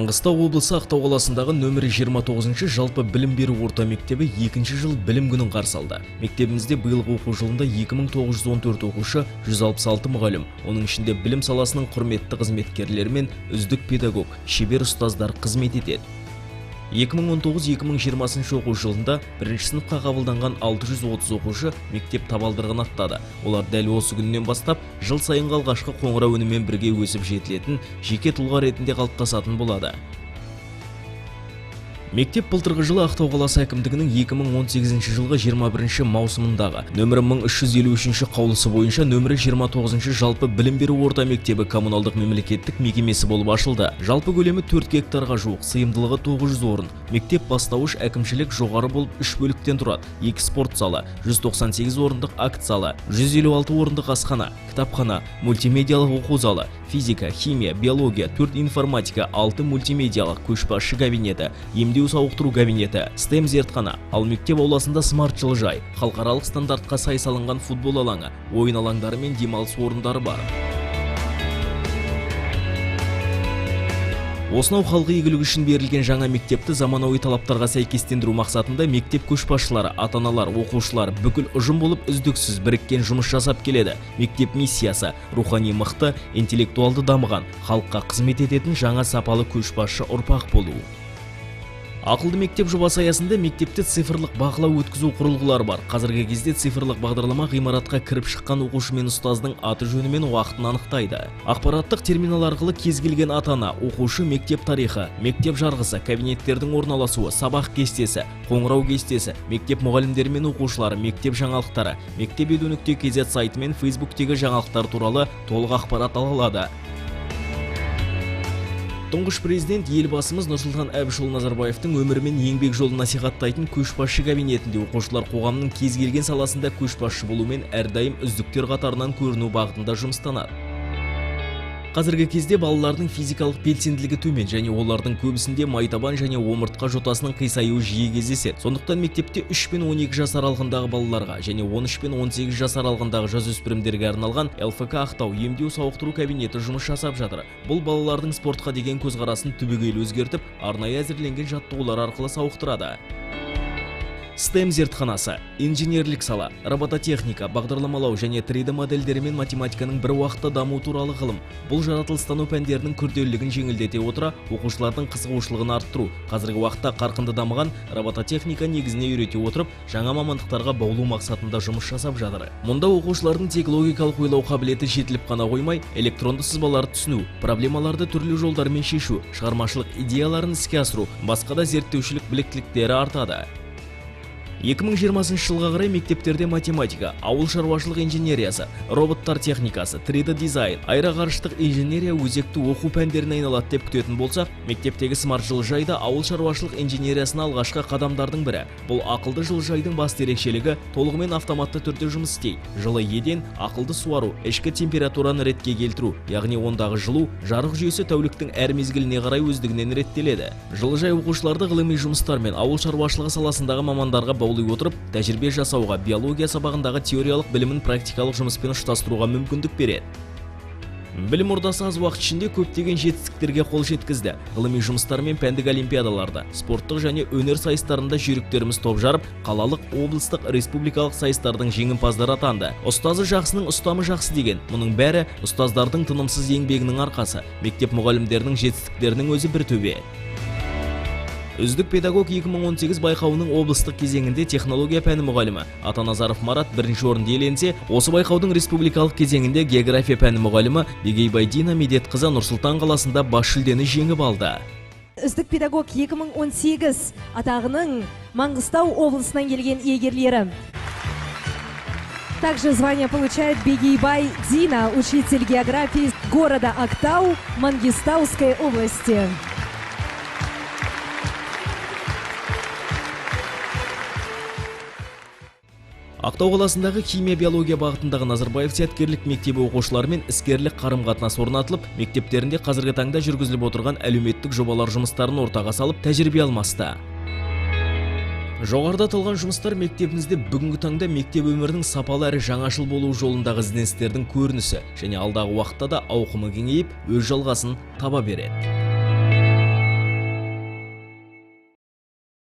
Маңғыстау облысы Ақтау қаласындағы нөмірі 29 жалпы білім беру орта мектебі екінші жыл білім күнін қарсы алды. Мектебімізде биылғы оқу жылында 2914 оқушы, 166 мұғалім, оның ішінде білім саласының құрметті қызметкерлері мен үздік педагог, шебер ұстаздар қызмет етеді. 2019-2020 оқу жылында бірінші сыныпқа қабылданған 630 оқушы мектеп табалдырығын аттады. Олар дәл осы күннен бастап жыл сайынғы алғашқы қоңырау үнімен бірге өсіп жетілетін жеке тұлға ретінде қалыптасатын болады. Мектеп былтырғы жылы Ақтау қаласы әкімдігінің 2018 жылғы 21 маусымындағы нөмірі 1353 қаулысы бойынша нөмірі 29 жалпы білім беру орта мектебі коммуналдық мемлекеттік мекемесі болып ашылды. Жалпы көлемі 4 гектарға жуық, сыйымдылығы 900 орын. Мектеп бастауыш, әкімшілік, жоғары болып 3 бөліктен тұрады. 2 спорт залы, 198 орындық акт залы, 156 орындық асхана, кітапхана, мультимедиялық оқу залы, физика, химия, биология, 4 информатика, 6 мультимедиялық көшбасшы кабинеті, емдеу сауықтыру кабинеті, STEM зертхана, ал мектеп ауласында смарт жылыжай, халықаралық стандартқа сай салынған футбол алаңы, ойын алаңдары мен демалыс орындары бар. Осынау халық игілігі үшін берілген жаңа мектепті заманауи талаптарға сәйкестендіру мақсатында мектеп көшбасшылары, ата-аналар, оқушылар, бүкіл ұжым болып үздіксіз біріккен жұмыс жасап келеді. Мектеп миссиясы рухани мықты, интеллектуалды дамыған, халыққа қызмет ететін жаңа сапалы көшбасшы ұрпақ болу. Ақылды мектеп жобасы аясында мектепте цифрлық бақылау өткізу құрылғылары бар. Қазіргі кезде цифрлық бағдарлама ғимаратқа кіріп шыққан оқушы мен ұстаздың аты жөні мен уақытын анықтайды. Ақпараттық терминал арқылы кез келген ата-ана, оқушы мектеп тарихы, мектеп жарғысы, кабинеттердің орналасуы, сабақ кестесі, қоңырау кестесі, мектеп мұғалімдері мен оқушылары, мектеп жаңалықтары, мектеп edu.kz сайты мен Фейсбуктегі жаңалықтар туралы толық ақпарат ала алады. Тұңғыш президент Елбасымыз Нұрсұлтан Әбішұлы Назарбаевтың өмірі мен еңбек жолын насихаттайтын көшбасшы кабинетінде оқушылар қоғамның кез келген саласында көшбасшы болумен әрдайым үздіктер қатарынан көріну бағытында жұмыстанады. Қазіргі кезде балалардың физикалық белсенділігі төмен және олардың көбісінде майтабан және омыртқа жотасының қисаюы жиі кездеседі. Сондықтан мектепте 3 пен 12 жас аралығындағы балаларға және 13 пен 18 жас аралығындағы жасөспірімдерге арналған ЛФК Ақтау емдеу сауықтыру кабинеті жұмыс жасап жатыр. Бұл балалардың спортқа деген көзқарасын түбегейлі өзгертіп, арнайы әзірленген жаттығулар арқылы сауықтырады. STEM зертханасы, инженерлік сала, робототехника, бағдарламалау және 3D модельдері мен математиканың бір уақытта даму туралы ғылым. Бұл жаратылыстану пәндерінің күрделілігін жеңілдете отыра, оқушылардың қызығушылығын арттыру. Қазіргі уақытта қарқынды дамыған робототехника негізіне үйрете отырып, жаңа мамандықтарға баулу мақсатында жұмыс жасап жатыр. Мұнда оқушылардың тек логикалық ойлау қабілеті жетіліп қана қоймай, электронды сызбаларды түсіну, проблемаларды түрлі жолдармен шешу, шығармашылық идеяларын іске асыру, басқа да зерттеушілік біліктіліктері артады. 2020 жылға қарай мектептерде математика, ауыл шаруашылық инженериясы, роботтар техникасы, 3D дизайн, аэроғарыштық инженерия өзекті оқу пәндеріне айналады деп күтетін болсақ, мектептегі смарт жылыжай да ауыл шаруашылық инженериясына алғашқы қадамдардың бірі. Бұл ақылды жылыжайдың басты ерекшелігі толығымен автоматты түрде жұмыс істейді. Жылы еден, ақылды суару, ішкі температураны ретке келтіру, яғни ондағы жылу, жарық жүйесі тәуліктің әр мезгіліне қарай өздігінен реттеледі. Жылыжай оқушыларды ғылыми жұмыстар мен ауыл шаруашылығы саласындағы мамандарға баулый отырып, тәжірибе жасауға, биология сабағындағы теориялық білімін практикалық жұмыспен ұштастыруға мүмкіндік береді. Білім ордасы аз уақыт ішінде көптеген жетістіктерге қол жеткізді. Ғылыми жұмыстар мен пәндік олимпиадаларда, спорттық және өнер сайыстарында жүйріктеріміз топ жарып, қалалық, облыстық, республикалық сайыстардың жеңімпаздары атанды. Ұстазы жақсының ұстамы жақсы деген. Мұның бәрі ұстаздардың тынымсыз еңбегінің арқасы. Мектеп мұғалімдерінің жетістіктерінің өзі бір төбе. Үздік педагог 2018 байқауының облыстық кезеңінде технология пәні мұғалімі Атаназаров Марат бірінші орынды иеленсе, осы байқаудың республикалық кезеңінде география пәні мұғалімі Бегейбай Дина Медетқызы Нұр-Сұлтан қаласында бас жүлдені жеңіп алды. Үздік педагог 2018 атағының Маңғыстау облысынан келген иегерлері. Также звание получает Бегейбай Дина, учитель географии города Актау Мангистауской области. Ақтау қаласындағы химия биология бағытындағы Назарбаев зияткерлік мектебі оқушыларымен іскерлік қарым-қатынас орнатылып, мектептерінде қазіргі таңда жүргізіліп отырған әлеуметтік жобалар жұмыстарын ортаға салып, тәжірибе алмасты. Жоғарыда аталған жұмыстар мектебімізде бүгінгі таңда мектеп өмірінің сапалы әрі жаңашыл болуы жолындағы ізденістердің көрінісі және алдағы уақытта да ауқымы кеңейіп, өз жалғасын таба береді.